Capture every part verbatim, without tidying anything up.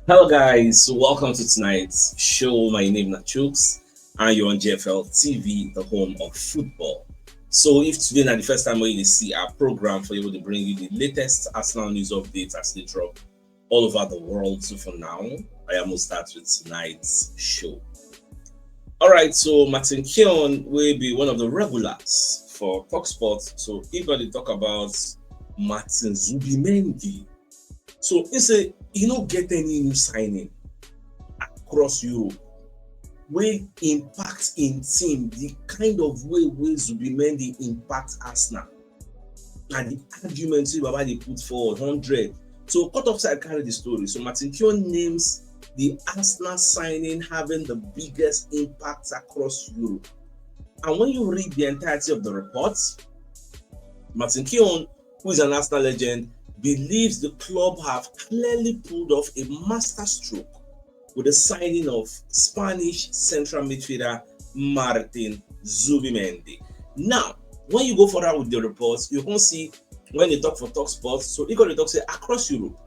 Hello, guys. Welcome to tonight's show. My name is Nachooks, and you're on G F L T V, the home of football. So, if today na the first time when you see our program, for able to bring you the latest Arsenal news updates as they drop all over the world. So, for now, I am gonna start with tonight's show. All right, so Martin Keown will be one of the regulars for Talksport. So, if we talk about Martin Zubimendi, so he say he no get any new signing across Europe wey impact im team the kind of way wey Zubimendi impact Arsenal. Na the argument wey Baba dey put forward, hundred. So Cut Offside carry the story. So Martin Keown names the Arsenal signing having the biggest impact across Europe. And when you read the entirety of the report, Martin Keown, who is an Arsenal legend, believes the club have clearly pulled off a masterstroke with the signing of Spanish central midfielder Martin Zubimendi. Now, when you go further with the reports, you can see when they talk for Talksport, so he go dey talk say across Europe,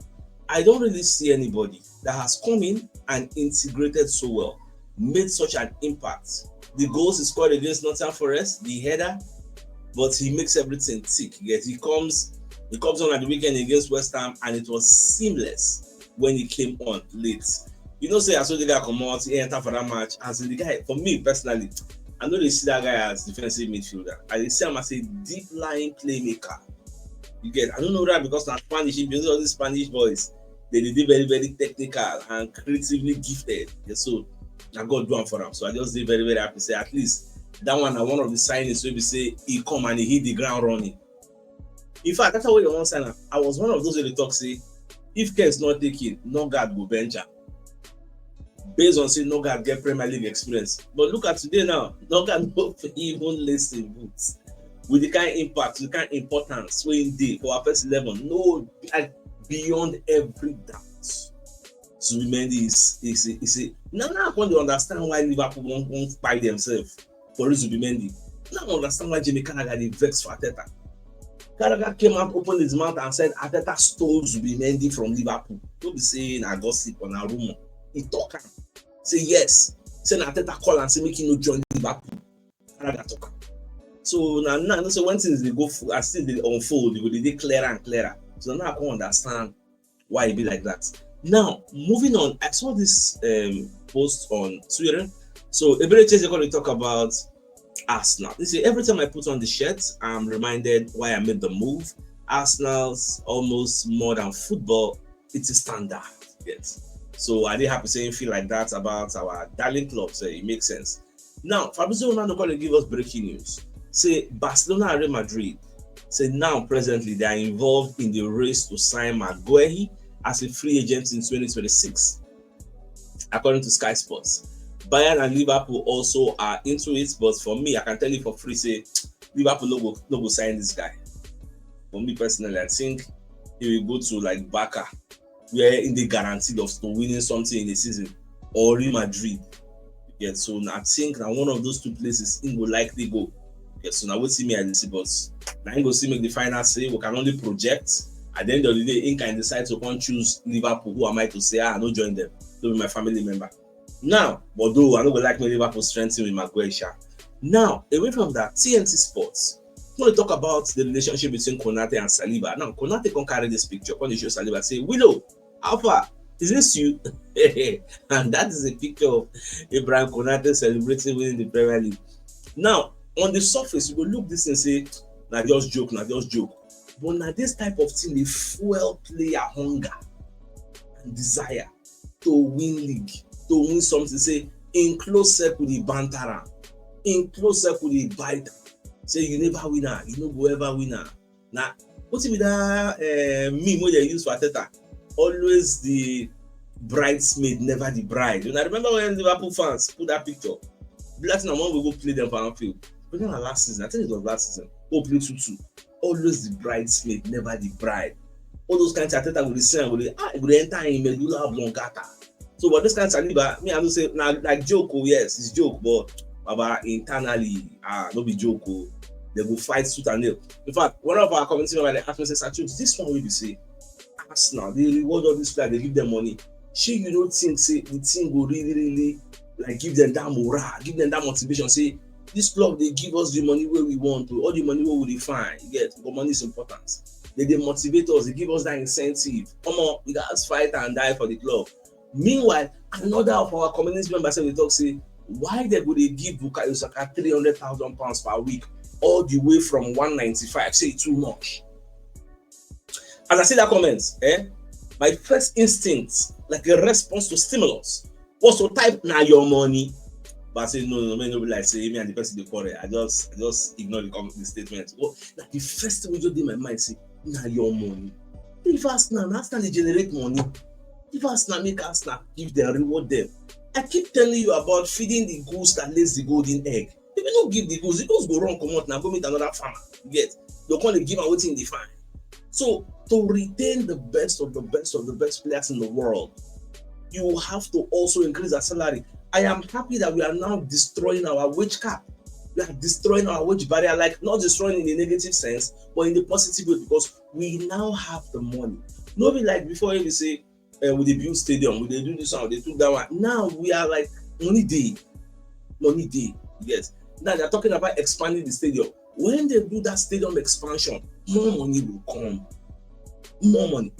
I don't really see anybody that has come in and integrated so well, made such an impact. The goals he scored against Nottingham Forest, the header, but he makes everything tick. Yes, he comes he comes on at the weekend against West Ham, and it was seamless when he came on late. You know, say as the guy come out, he enter for that match. As in the guy, for me personally, I no dey see that guy as defensive midfielder. I dey see him as a deep lying playmaker. You get? I don't know that because na Spanish, because all these Spanish boys, they dey dey very, very technical and creatively gifted. Yeah, so na God do am for am. So I just dey very, very happy. Say at least that one na one of the signings wey be say he come and he hit the ground running. In fact, that's how we wan sign am. I was one of those wey dey talk say if Keown no take it, Nonga go bench am. Based on say Nonga get Premier League experience. But look at today now, Nonga no fit even lace im boots. With the kind impact, the kind importance wey he dey for our first eleven, no, like, beyond every doubt. Zubimendi is is a, is a now now I come dey understand why Liverpool wan wan kpai themselves for Zubimendi. Now I understand why Jamie Carragher dey vex for Arteta. Carragher came out, opened his mouth and said Arteta stole Zubimendi from Liverpool. No be say na gossip or na rumor. He talk am. Say yes. Say na Arteta call am say make he no join Liverpool. Carragher talk am. So now now I know say when things dey go f- as things dey unfold, e go dey dey clearer and clearer. So now I come understand why e be like that. Now, moving on, I saw this um, post on Twitter. So Ebere Cheze going to talk about Arsenal. They say every time I put on the shirt, I'm reminded why I made the move. Arsenal's almost more than football; it's a standard. Yes. So I did happy saying feel like that about our darling club. So it makes sense. Now, Fabrizio Romano going to give us breaking news. Say Barcelona and Real Madrid say now presently they are involved in the race to sign Maguire as a free agent in twenty twenty-six, according to Sky Sports. Bayern and Liverpool also are into it, but for me, I can tell you for free, say Liverpool no go no go sign this guy. For me personally, I think he will go to like Barca, where he dey guaranteed of to winning something in the season, or Real Madrid. Yeah, so I think that one of those two places he go likely go. Yeah, so now wetin me I dey see, but now he go see make the final say we can only project. At the end of the day, he can decide to come choose Liverpool. Who am I to say, ah, I no join them? No be my family member. Now, but though I no go like make Liverpool strengthen with Maguire sha. Now, away from that, T N T Sports. We want to talk about the relationship between Konate and Saliba. Now, Konate come carry this picture, come dey show Saliba, say, "Willow, how far? Is this you?" And that is a picture of Ibrahim Konate celebrating winning the Premier League. Now, on the surface, you go look this and say, "Na just joke, na just joke." But na this type of thing dey fuel player hunger and desire to win league, to win something. Say in close circle, the banter am. In close circle, the bite am. Say you never win am, you no go ever win am. Na wetin be that uh, meme wey dem use for Arteta? Always the bridesmaid, never the bride. Una remember when Liverpool fans put that picture? Be like na one we go play them for Anfield. But then last season, I think it was last season. Oh, play two two. Always the bridesmaid, never the bride. All those kinds of Arteta go dey see am, go dey, ah, e go dey enter him medulla oblongata. So, but this kind of Saliba, me, I know say na like joke, oh yes, it's joke, but Baba, internally, ah, no be joke, oh. They go fight tooth and nail. In fact, one of our community members, they asked me, say, "Sir Chuks, this one wey be say Arsenal, they reward all these players, they give them money. Shey you no think say the thing go really, really, like, give them that morale, give them that motivation? Say this club dey give us the money wey we want o, all the money wey we dey find, you get, but money is important. They dey motivate us, they give us that incentive. Omo, we gats fight and die for the club. Meanwhile, another of our community members sef dey talk say, why they go dey give Bukayo Saka three hundred thousand pounds per week all the way from one ninety-five? Say e too much. As I see that comment, eh, my first instinct, like a response to stimulus, was to type, "Na your money." But I say, "No, no, man, no be like say me and the person dey quarrel." I just, I just ignore the, com- the statement. What, like, the first thing wey just dey my mind say, "Na your money." If Arsenal, na Arsenal dey generate money. If Arsenal make Arsenal, give them, reward them. I keep telling you about feeding the goose that lays the golden egg. If you no give the goose, the goose go run comot, na go meet another farmer. You get? They'll come dey give am wetin dey find. So to retain the best of the best of the best players in the world, you have to also increase their salary. I am happy that we are now destroying our wage cap. We are destroying our wage barrier, like, not destroying in a negative sense, but in the positive way, because we now have the money. No be like before, if you say, eh, "We dey build stadium, we dey do this one, we dey do that one." Now we are like, money dey, money dey. Yes. Now they're talking about expanding the stadium. When they do that stadium expansion, more money will come. More money.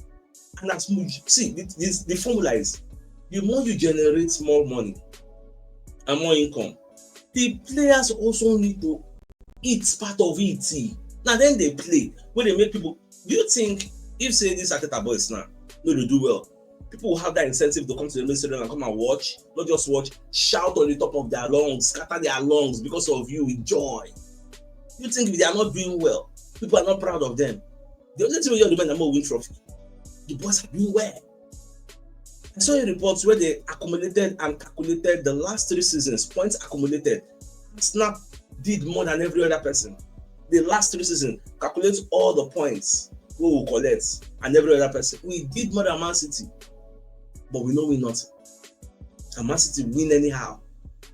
And as you see, the, the, the formula is, the more you generate more money and more income, the players also need to eat part of it. Now then they play, when they make people. Do you think if say this Arteta boys now no dey do well, people will have that incentive to come to the Ministry and come and watch, not just watch, shout on the top of their lungs, scatter their lungs because of you with joy? You think if they are not doing well, people are not proud of them? The only thing wey you demand na more win trophy. The boys are doing well. I saw a report where they accumulated and calculated the last three seasons, points accumulated. Arsenal did more than every other person. The last three seasons, calculate all the points we will collect and every other person. We did more than Man City, but we no win nothing. And Man City win anyhow.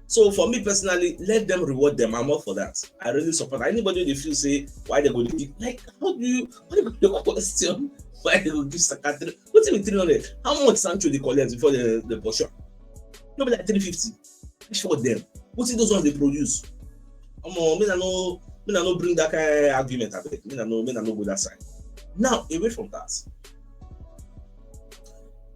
So for me personally, let them reward them. I'm all for that. I really support anybody wey dey feel say why they go dey give, like, how do you, why they go dey question why they go give Saka three? Wetin be three hundred? How much Sancho dey collect before the, the portion? No be like three fifty. Which for them? Wetin those ones dey produce? Omo, me na no, me na no bring that kind argument, abeg. Me na no, me na no go that side. Now, away from that,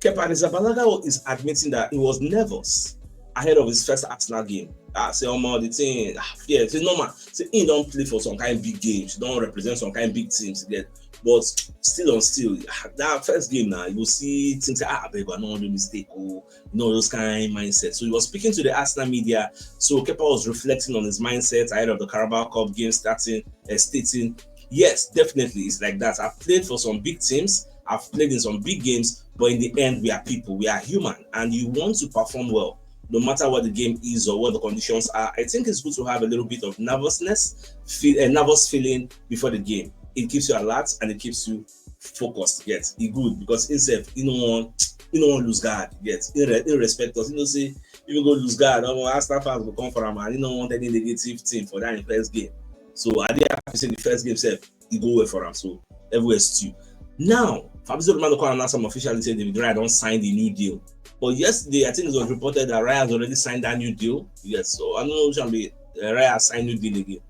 Kepa Arrizabalaga is admitting that he was nervous ahead of his first Arsenal game. Ah, say, "Omo, the thing, ah, fear." Say, "Normal." Say he don play for some kind big games, don represent some kind big teams again. But still on still, ah, that first game now, you see things, "Ah, abeg, I no wan do mistake o." You know, those kind mindset. So he was speaking to the Arsenal media. So Kepa was reflecting on his mindset ahead of the Carabao Cup game starting, uh, stating, "Yes, definitely, it's like that. I've played for some big teams, I've played in some big games, but in the end, we are people, we are human, and you want to perform well, no matter what the game is or what the conditions are." I think it's good to have a little bit of nervousness, feel a nervous feeling before the game. It keeps you alert and it keeps you focused. Yes, e good because himself, he no wan, he no wan lose guard. Yes, he, re- he respect us. You know, say if you go lose guard, omo, Arsenal fans go come for him, and he no want any negative thing for that first game. So I dey happy say the first game sef, e go well for him. So everywhere stew. Now, Fabrizio Romano come announce am officially say David Raya don sign the new deal. But yesterday, I think it was reported that Raya has already signed that new deal. Yes, so I don't know which one be, uh, Raya sign new deal again.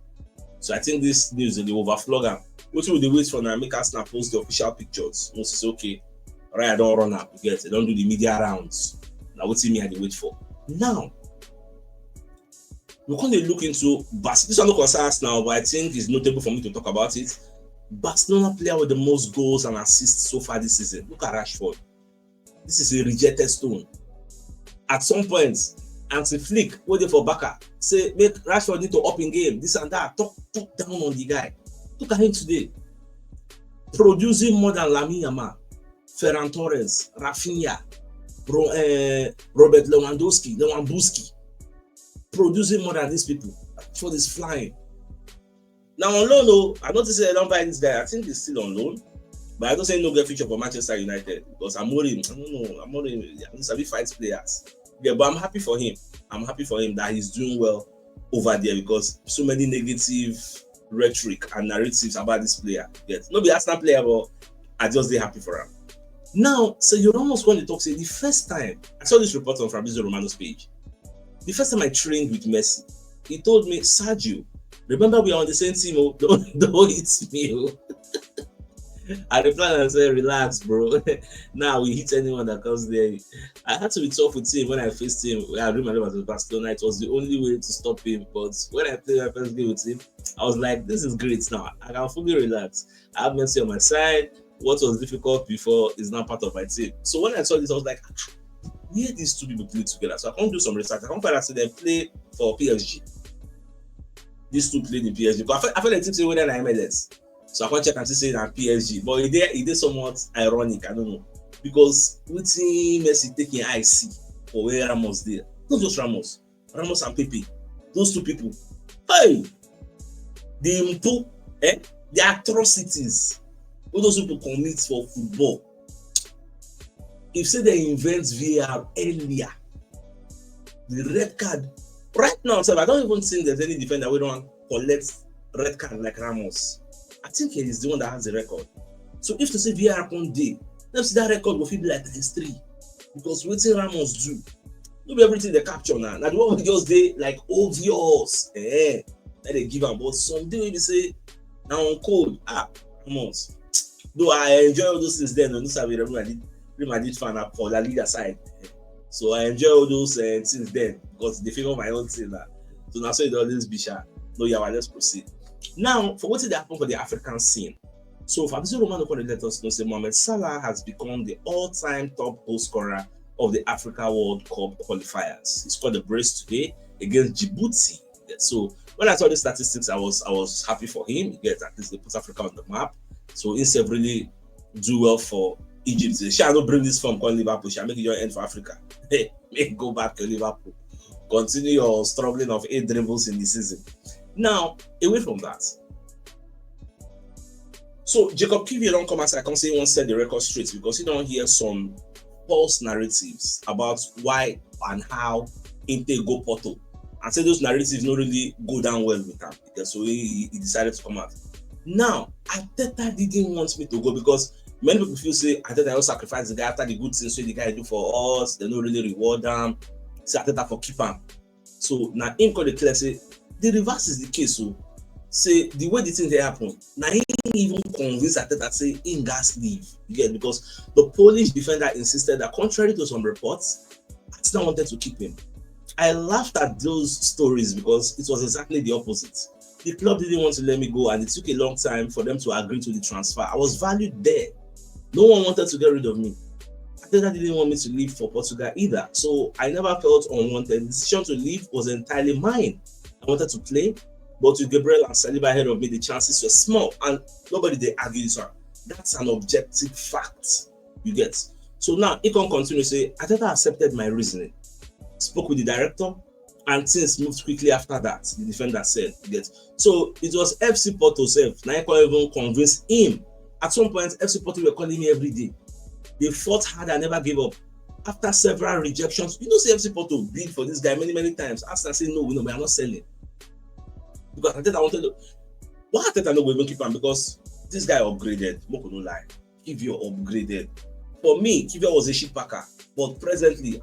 So I think this news dey overflog am. Wetin we dey wait for na make Arsenal post the official pictures. Once it's okay, Raya don run am. You get, they don do the media rounds. Na wetin me I dey wait for. Now, we come dey look into Bas. This one no concern Arsenal, but I think it's notable for me to talk about it. Barcelona player with the most goals and assists so far this season. Look at Rashford. This is a rejected stone. At some point, Hansi Flick, wey dey for Barca, say make Rashford need to up him game, this and that. Talk, talk down on the guy. Look at him today. Producing more than Lamine Yamal, Ferran Torres, Rafinha, Ro- eh, Robert Lewandowski, Lewandowski. Producing more than these people. Rashford is flying. Now on loan, oh, I noticed say they don't buy this guy. I think he's still on loan, but I don't say no get future for Manchester United because Amorim, I don't know, Amorim, yeah, he sabi fight players. Yeah, but I'm happy for him. I'm happy for him that he's doing well over there because so many negative rhetoric and narratives about this player. Yes, no be Arsenal player, but I just dey happy for him. Now, Sergio Ramos come dey talk say the first time I saw this report on Fabrizio Romano's page, the first time I trained with Messi, he told me, "Sergio, remember we are on the same team, oh, don't, don't hit me, oh." I replied and said, "Relax, bro. Now we hit anyone that comes there." I had to be tough with him when I faced him. I remember it was Barcelona. It was the only way to stop him. But when I played my first game with him, I was like, "This is great now. I can fully relax. I have Messi on my side. What was difficult before is now part of my team." So when I saw this, I was like, "Ah, where these two people play together?" So I come do some research. I come find out say they play for P S G. These two played in P S G. But I feel, I feel like things say whether na M L S. So I come check and see say na P S G. But it dey, it dey somewhat ironic, I don't know. Because wetin Messi take him eye see for where Ramos dey. Not just Ramos. Ramos and Pepe. Those two people. Hey! The mpo, eh? The atrocities wey those people commit for football. If say they invent V A R earlier, the red card, right now, sef, I don't even think there's any defender wey don collect red card like Ramos. I think he is the one that has the record. So if to say V A R come dey, dem see that record go fit be like times three. Because wetin Ramos do, no be everything they capture now. Na the one wey just dey, like, obvious. Eh, that they give am. But some dey wey be say, na on code. Ah, Ramos. Though I enjoy all those things then, no, no sabi Real Madrid, Real Madrid fan na for La Liga side. So I enjoy all those, uh, things then because they favor my own team now. So na so it always be, sha. No yawa, let's proceed. Now, for wetin dey happen for the African scene. So Fabrizio Romano come dey let us know say Mohamed Salah has become the all-time top goal scorer of the Africa World Cup qualifiers. He scored a brace today against Djibouti. Yeah, so when I saw the statistics, I was, I was happy for him. Yes, at least they put Africa on the map. So he severally do well for Egypt. Say, "Sha, no bring this form, come Liverpool. Sha, make you end for Africa. Hey, make go back to Liverpool. Continue your struggling of eight dribbles in the season." Now, away from that, so Jacob Kivior don come outside, come say he wan set the record straight because he don hear some false narratives about why and how he take go Porto, and say those narratives no really go down well with am. Yeah, so he, he decided to come out. Now, Arteta didn't want me to go because many people feel say Arteta don sacrifice the guy after the good things wey the guy do for us. They no really reward am. Say Arteta for keep am. So na him come dey clear say the reverse is the case. So say the way the thing dey happen, na him even convince Arteta say him gats leave. You get? Because the Polish defender insisted that, contrary to some reports, Arsenal wanted to keep him. I laughed at those stories because it was exactly the opposite. The club didn't want to let me go, and it took a long time for them to agree to the transfer. I was valued there. No one wanted to get rid of me. Arteta didn't want me to leave for Portugal either, so I never felt unwanted. The decision to leave was entirely mine. I wanted to play, but with Gabriel and Saliba ahead of me, the chances were small, and nobody dey argue this one. That's an objective fact, you get. So now he come continue say, "Arteta accepted my reasoning, spoke with the director, and things moved quickly after that," the defender said, you get. So it was F C Porto sef na him come even convince him. At some point, F C Porto were calling me every day. They fought hard and never gave up. After several rejections, you know say F C Porto bid for this guy many, many times. Arsenal say, "No, we no, we are not selling." Because Arteta wanted to, why Arteta no go even keep am? Because this guy upgraded. Make we no lie. Kivior upgraded. For me, Kivior was a shit packer. But presently,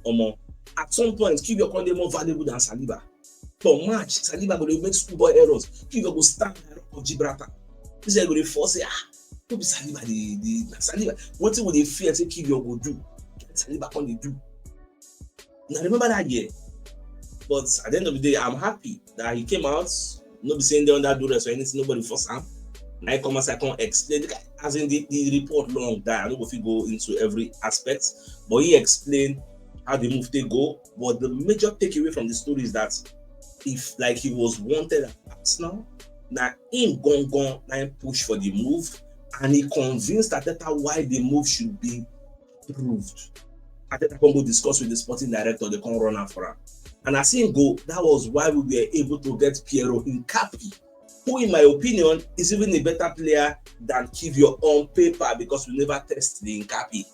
omo, at some point, Kivior come dey more valuable than Saliba. For match, Saliba go dey make schoolboy errors. Kivior go stand like Rock of Gibraltar. This guy go dey force say, "Ah, no be Saliba, the, the, na Saliba." Wetin we dey fear say Kivior go do, Saliba come dey do. Now remember that year. But at the end of the day, I'm happy that he came out. No be saying they under duress or anything, nobody force am. Now he come outside, come explain. The guy, as in the, the report long that I no go fit go into every aspect, but he explained how the move take go. But the major takeaway from the story is that if, like, he was wanted at Arsenal, na him gon gon na him push for the move, and he convinced Arteta why the move should be approved. Arteta come go discuss with the sporting director, they come run am for am. And as him go, that was why we were able to get Piero Hincapié, who, in my opinion, is even a better player than Kivior on paper because we never test the Hincapié.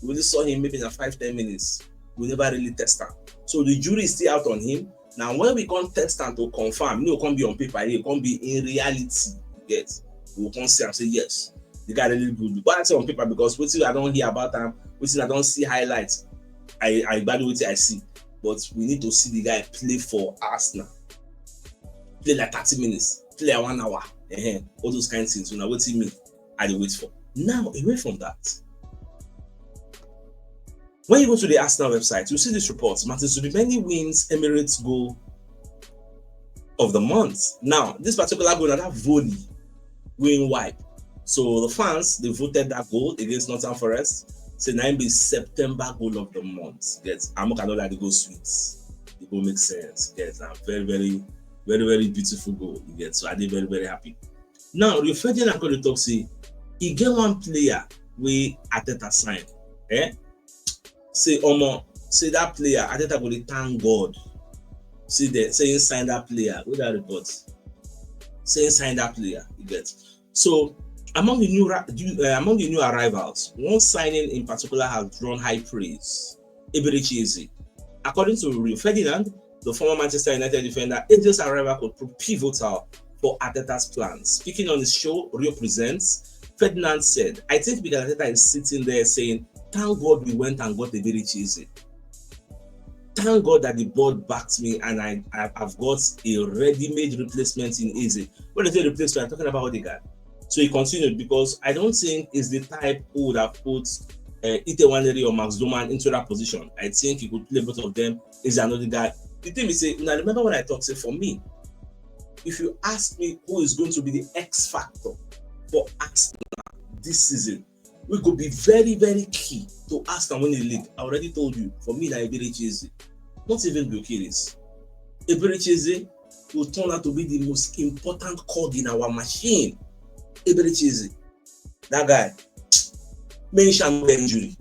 We only saw him maybe in a five, ten minutes. We never really test am. So the jury is still out on him. Now, when we come test am to confirm, no come be on paper, he come be in reality. You get? We come see am say, "Yes, The guy really good. But I say on paper, because wetin I don hear about am, wetin I don see highlights, I I gbadu wetin I see. But we need to see the guy play for Arsenal, play like thirty minutes, play like one hour, uh-huh. All those kind of things. You know wetin me I dey wait for. Now, away from that, when you go to the Arsenal website, you see this report: Martin Zubimendi wins Emirates goal of the month. Now, this particular goal, na that volley, going wide. So the fans, they voted that goal against Nottingham Forest. Say na im be September goal of the month. Yes, I'm not like the goal sweet. The goal makes sense. Yes, I'm very, very, very, very beautiful goal. Yes, so I dey very, very happy. Now, Rio Ferdinand come dey talk say e get one player wey Arteta sign. Eh? Say omo, say that player, Arteta go dey thank God. See there, say he sign that player. Where that report? Say he sign that player. You get. So among the new ra- uh, among the new arrivals, one signing in particular has drawn high praise: Eberechi Eze. According to Rio Ferdinand, the former Manchester United defender, Eze's arrival could prove pivotal for Arteta's plans. Speaking on his show, Rio Presents, Ferdinand said, "I think Mikel Arteta is sitting there saying, 'Thank God we went and got Eberechi Eze. Thank God that the board backed me and I, I, I've got a ready-made replacement in Eze.'" When I say replacement, I'm talking about Odegaard. So he continued, "Because I don't think he's the type who would have put uh, Ite Nwaneri or Max Doman into that position. I think he could play both of them. He's another guy." The thing is, say, now remember when I talked, say, for me, if you ask me who is going to be the X factor for Arsenal this season, we could be very, very key to Arsenal winning the league. I already told you, for me, na Eberechi Eze. Not even Gyökeres. Eberechi Eze will turn out to be the most important cog in our machine. Eberechi Eze. That guy, make sure no get injury.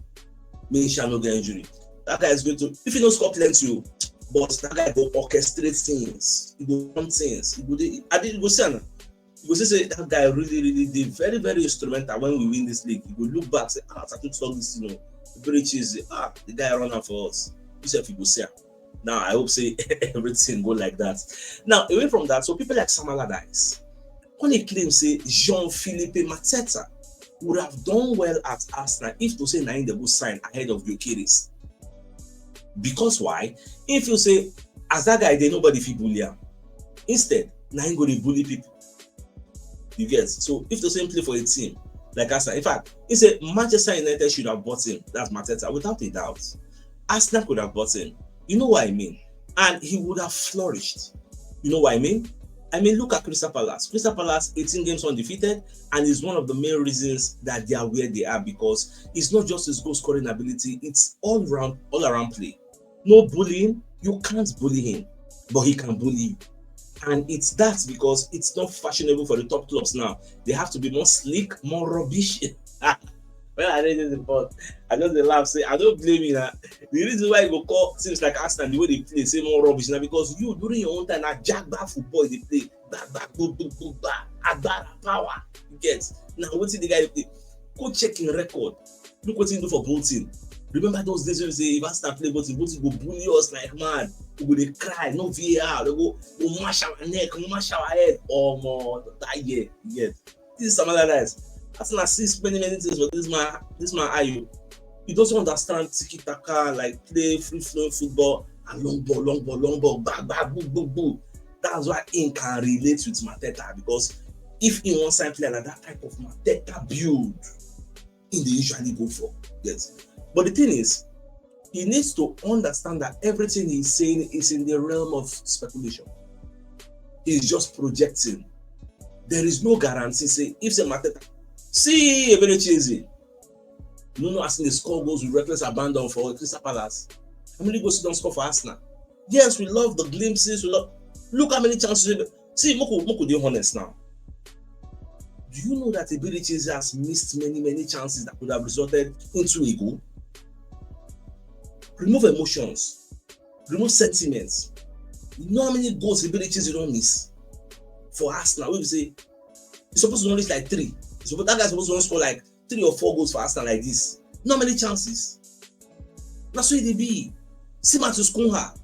Make sure no get injury. That guy is going to, if he no score plenty, oh, but that guy go orchestrate things. He go run things. He go dey, I didn't go see am. You go see say that guy really, really dey very, very instrumental when we win this league. You go look back, say, "Ah, I took solve this, you know, very cheesy. Ah, the guy run am for us." You sef, you go see am. Now, I hope say everything go like that. Now, away from that, so people like Sam Allardyce, when he claim say Jean-Philippe Mateta would have done well at Arsenal if to say na him dey go sign ahead of Gyökeres. Because why? If you say, as that guy dey, nobody fit bully am. Instead, na him go dey bully people. You get? So if to say him play for a team like Arsenal, in fact, he say Manchester United should have bought him. That's Mateta, without a doubt. Arsenal could have bought him. You know what I mean? And he would have flourished. You know what I mean? I mean, look at Crystal Palace. Crystal Palace, eighteen games undefeated, and is one of the main reasons that they are where they are, because it's not just his goal scoring ability, it's all round, all around play. No bullying, you can't bully him, but he can bully you. And it's that because it's not fashionable for the top clubs now. They have to be more slick, more rubbish. When I read this report, I just dey laugh, say, I don't blame you now. The reason why you go call teams like Arsenal, the way they play, say more rubbish now, because you, during your own time, na jagba football they play. Gba, gba, gbo, gbo, gbo, gba, agbara, power. You get? Now, wetin the guy dey play? Go check him record. Look what he do for Bolton. Remember those days when we say, if Arsenal play Bolton, Bolton go bully us like mad. We go dey cry, no V A R. They go, go mash our neck, mash our head. Oh, more that year, you get? This is Sam Allardyce. Arsenal sees many, many things for this man, this man Ayo. He doesn't understand tiki taka, like, play free flowing football and long ball, long ball, long ball, back, back, boom, boom, boom. That's why he can relate with Mateta, because if he wants to play like that type of Mateta build, he dey usually go for. Yes. But the thing is, he needs to understand that everything he's saying is in the realm of speculation. He's just projecting. There is no guarantee. Say, if say Mateta, see Eberechi Eze, you know, as in the score goals with reckless abandon for Crystal Palace. How many goals he don score for Arsenal? Yes, we love the glimpses. We love. Look how many chances. See, Moko, Moko, dey honest now. Do you know that Eberechi Eze has missed many, many chances that could have resulted into a goal? Remove emotions, remove sentiments. You know how many goals Eberechi Eze don miss for Arsenal? We say he's supposed to don reach like three. He's supposed, that guy supposed to don score like three or four goals for Arsenal like this. Not many chances. Na so e dey be. See Matheus Cunha.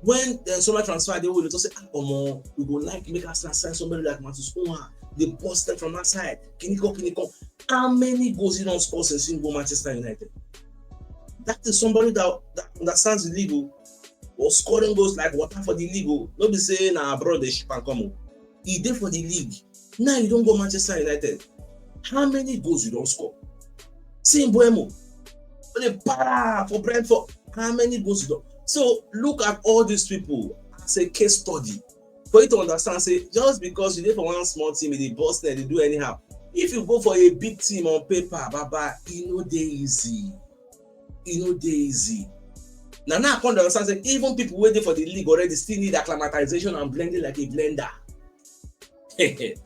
When uh, summer transfer dey, we talk say, ah, omo, we go like make Arsenal sign somebody like Matheus Cunha. They busted from outside. Kini kan, kini kan. How many goals he don score since he go Manchester United? That is somebody that, that understands the league o. Was scoring goals like water for the league o. No be say na abroad dey ship am come o. He dey for the league. Now you don go Manchester United. How many goals you don score? See Mbeumo. Wey dey para for Brentford. How many goals you don? So look at all these people as a case study for you to understand say just because you dey for one small team, you dey burst net, dey do anyhow. If you go for a big team on paper, baba, e no dey easy. E no dey easy. Na now I come dey understand say even people wey dey for the league already still need acclimatization and blending like a blender.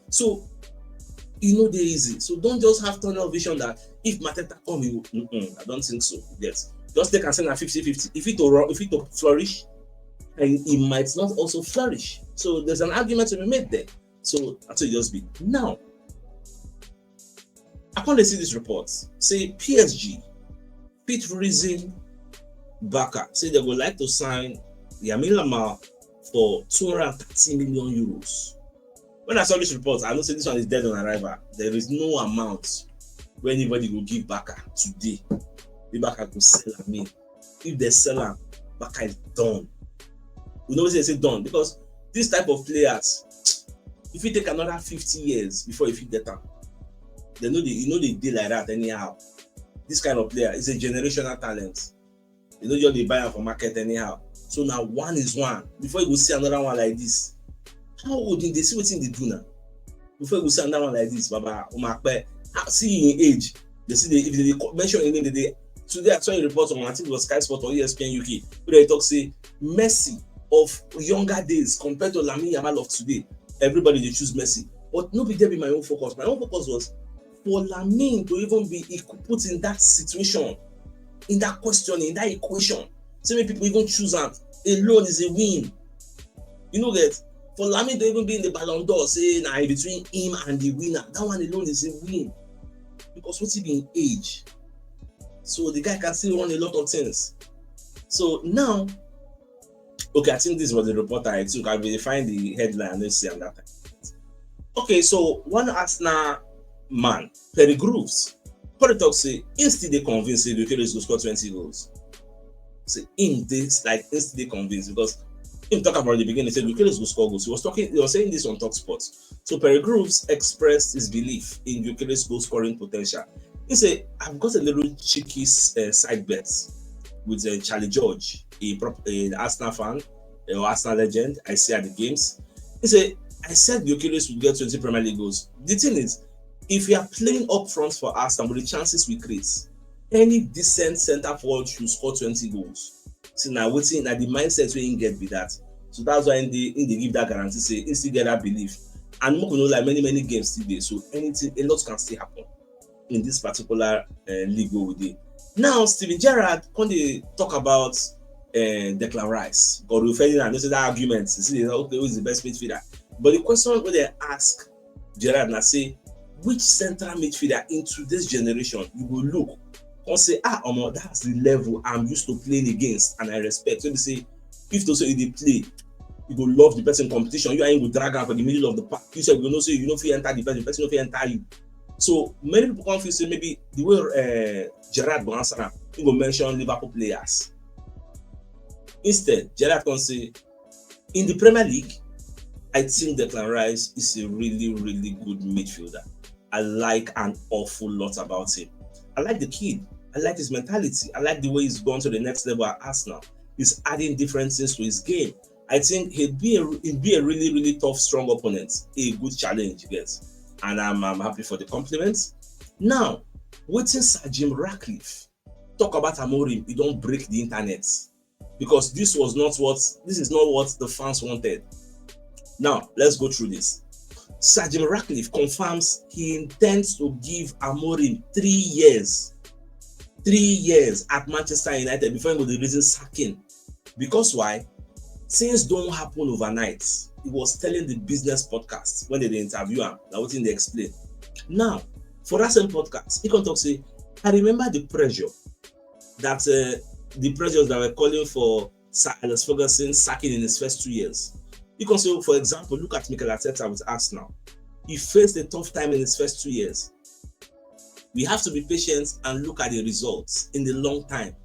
So e no dey easy. So don't just have tunnel vision that if Mateta come, you, mm-mm, I don't think so. Yes, just take am say na fifty fifty. If it to run, if it to flourish, and it might not also flourish. So there's an argument to be made there. So that's what it just be. Now, I come dey see this report say P S G fit reason Barca, say they go like to sign Lamine Yamal for two hundred and thirty million euros. When I saw this report, I know say this one is dead on arrival. There is no amount wey anybody go give Barca today. The Barca go sell Lamine. If they sell am, Barca is done. We know say say done because this type of players, if you take another fifty years before you fit get am, they no dey, you know they dey like that anyhow. This kind of player is a generational talent. You know, just dey buy am for market anyhow. So now one is one. Before you go see another one like this, how old dey see wetin dey do now? Before you go see another one like this, Baba Umakpe, see in age. They see the, if they mention in the day. Today I saw a report on, I think it was Sky Sport or E S P N U K, where they talk say Messi of younger days compared to Lamine Yamal of today. Everybody dey choose Messi, but no be there be my own focus. My own focus was for Lamine to even be put in that situation, in that question, in that equation. So many people even choose am alone is a win. You know that for Lamine to even be in the Ballon d'Or, say na between him and the winner, that one alone is a win because wetin be him age. So the guy can still run a lot of things. So now, okay, I think this was the reporter I took. I will find the headline and see am that time. Okay, so one Arsenal man, Perry Groves, come dey talk say him still dey convinced say Gyökeres go score twenty goals. Say him dey, like, him still dey convinced because him talk about the beginning say Gyökeres go score goals. He was talking, he was saying this on Talk Sports. So Perry Groves expressed his belief in Gyökeres' goal scoring potential. He said, "I've got a little cheeky uh, side bet with uh, Charlie George, a, prop, a Arsenal fan, uh, or Arsenal legend I see at the games." He said, "I said Gyökeres would get twenty Premier League goals. The thing is, if you are playing up front for Arsenal with the chances we create, any decent centre forward should score twenty goals." See, now waiting at the mindset we get with that. So that's why in the in the give that guarantee say he still get that belief. And make we no lie, many many games still dey. So anything, a lot can still happen in this particular uh, league wey we dey. Now Steven Gerrard come dey talk about uh, Declan Rice. Godwin Ferdinand, you know say that argument, you see, okay, who is the best midfielder? But the question wey they ask Gerrard na say, which central midfielder in today's generation you go look come say, "Ah, omo, that's the level I'm used to playing against and I respect." So they say, if to say you dey play, you go love the person competition. You and him go drag am for the middle of the park. You sef go know say you no fit enter the person, the person no fit enter you. So many people come feel say maybe the way uh, Gerrard go answer am, he go mention Liverpool players. Instead, Gerrard come say, "In the Premier League, I think Declan Rice is a really, really good midfielder. I like an awful lot about him. I like the kid. I like his mentality. I like the way he's gone to the next level at Arsenal. He's adding different things to his game. I think he'd be a, he'd be a really, really tough, strong opponent. A good challenge, yes. And I'm, I'm happy for the compliments." Now, wetin Sir Jim Ratcliffe talk about Amorim, e don break the internet because this was not what, this is not what the fans wanted. Now, let's go through this. Sir Jim Ratcliffe confirms he intends to give Amorim three years, three years at Manchester United before he go dey reason sacking. Because why? Things don't happen overnight. He was telling the Business Podcast when they dey interview am, na wetin they explain. Now, for that same podcast, he come talk say, "I remember the pressure that uh, the pressures that were calling for Sir Alex Ferguson sacking in his first two years." He come say, for example, look at Mikel Arteta with Arsenal. He faced a tough time in his first two years. We have to be patient and look at the results in the long time.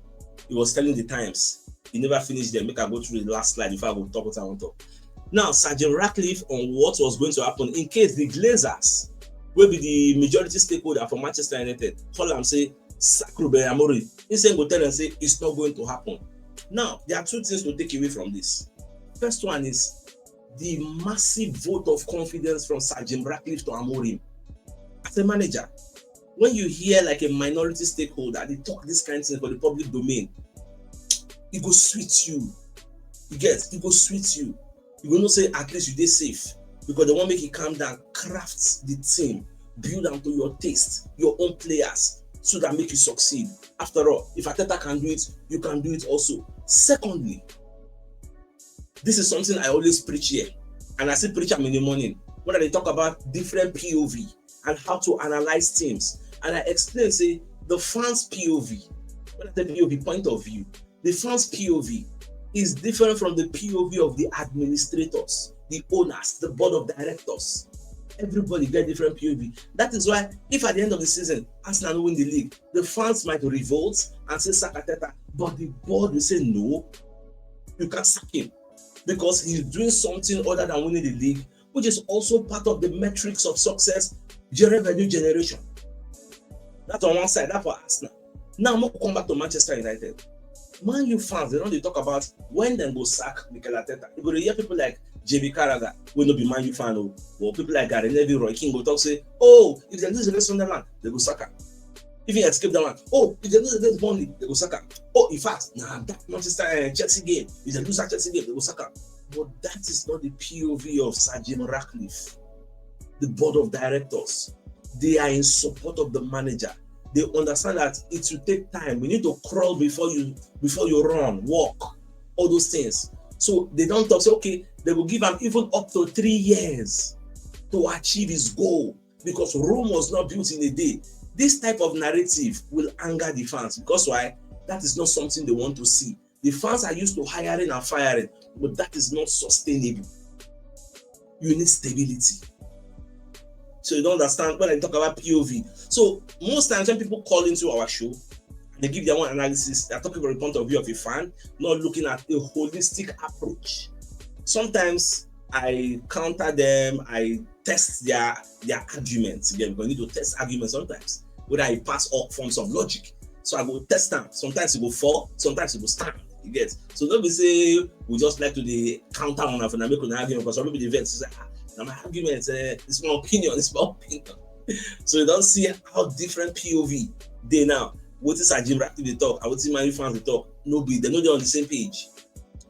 He was telling the Times. He never finished there. Make I go through the last slide before I go talk what I want to talk. Now, Sir Jim Ratcliffe on what was going to happen in case the Glazers, will be the majority stakeholder for Manchester United, call and say, "Sack Ruben Amorim." He said, go tell and say, "It's not going to happen." Now, there are two things to take away from this. First one is the massive vote of confidence from Sir Jim Ratcliffe to Amorim. As a manager, when you hear, like, a minority stakeholder, they talk this kind of thing for the public domain, it go sweet you. You get, it go sweet you. You go know say at least you dey safe, because they wan make you calm down, craft the team, build am to your taste, your own players, so that make you succeed. After all, if Arteta can do it, you can do it also. Secondly, this is something I always preach here, and I still preach am in the morning when I dey talk about different P O V and how to analyze teams. And I explain say the fans' P O V, when I say P O V, point of view, the fans' P O V is different from the P O V of the administrators, the owners, the board of directors. Everybody get different P O V. That is why if at the end of the season, Arsenal no win the league, the fans might revolt and say, "Sack Arteta," but the board will say, "No, you can't sack him, because he's doing something other than winning the league, which is also part of the metrics of success, revenue generation." That's on one side, that's for Arsenal. Now, I'm going to come back to Manchester United. Man U fans, they don't dey talk about when dem go sack Mikel Arteta. You go dey hear people like J B Carragher, wey no be Man U fan o, or people like Gary Neville, Roy Keane go talk say, "Oh, if they lose against Sunderland, they go sack am." If he escape that one, "Oh, if they lose against Burnley, they go sack am." Oh, in fact, na that Manchester, uh, Chelsea game, if they lose that Chelsea game, they go sack am. But that is not the P O V of Sir Jim Ratcliffe, the board of directors. They are in support of the manager. They understand that it will take time. We need to crawl before you, before you run, walk, all those things. So they don't talk, say, "Okay, they will give him even up to three years to achieve his goal, because Rome was not built in a day." This type of narrative will anger the fans, because why? That is not something they want to see. The fans are used to hiring and firing, but that is not sustainable. You need stability. So you don't understand when I talk about P O V. So most times when people call into our show, they give their own analysis, they're talking from the point of view of a fan, not looking at a holistic approach. Sometimes I counter them, I test their, their arguments. Again, we need to test arguments sometimes, whether I pass all forms of logic. So I go test them. Sometimes it go fall, sometimes it go stand. You get? So don't be say we just like to dey counter on and make an argument, because some people dey vex say, "Ah, na my argument, eh, it's my opinion, it's my opinion." So you don't see how different P O V dey now. What is Sir Jim Ratcliffe dey talk, and what is Man U fans dey talk? No be, they no dey on the same page.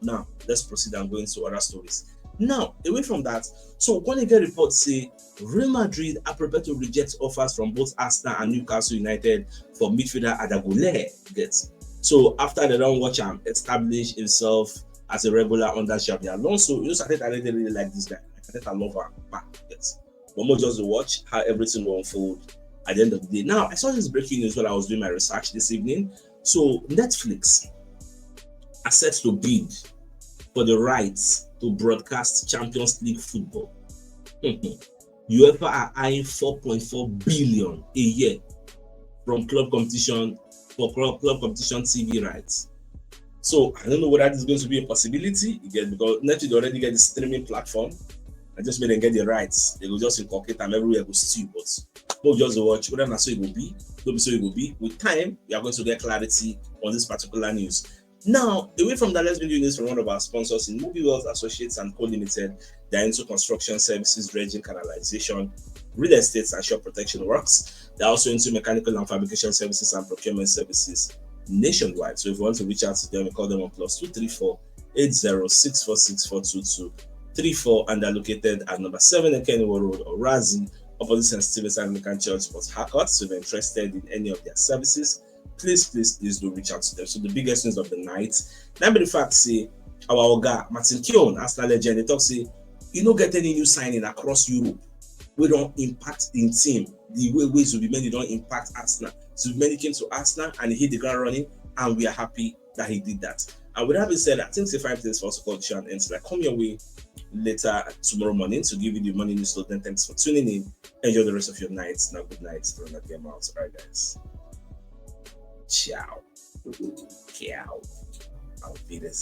Now, let's proceed and go into other stories. Now, away from that, so when you get reports say Real Madrid are prepared to reject offers from both Arsenal and Newcastle United for midfielder Arda Güler, get. So after they don't watch him establish himself as a regular under Xabi Alonso, you know, Arteta really, really like this guy. Arteta love him back, get. But more just to watch how everything will unfold at the end of the day. Now, I saw this breaking news while I was doing my research this evening. So Netflix are set to bid for the rights to broadcast Champions League football. UEFA are eyeing four point four billion a year from club competition, for club, club competition T V rights. So I don't know whether this is going to be a possibility again, because Netflix already get the streaming platform. I just made them get the rights. They will just inculcate them everywhere, go steal. But we'll just watch whether na so it will be. Don't be so it will be. With time, we are going to get clarity on this particular news. Now, away from that, let's bring you news from one of our sponsors in Movie World Associates and Co Limited. They're into construction services, dredging, canalization, real estate, and shore protection works. They're also into mechanical and fabrication services and procurement services nationwide. So if you want to reach out to them, you call them on plus two three four eight zero six four six four two two three four, and they're located at number seven Ekeniwo Road, Orazi, opposite Saint Stephen's Anglican Church, Port Harcourt. So if you're interested in any of their services, please, please, please do reach out to them. So the biggest news of the night, let me the fact say our oga Martin Keown, Arsenal legend, they talk say you no get any new signing across Europe wey don impact in team the way wey Zubimendi don impact Arsenal. Zubimendi came to Arsenal and he hit the ground running, and we are happy that he did that. And with that being said, I think it's a fine place for us to call the show and end. So, like, come your way. later tomorrow morning to give you the morning news. So then thanks for tuning in. Enjoy the rest of your night. Now good night. Ronald Game Out. All right, guys. Ciao. Ciao. Auf Wiedersehen.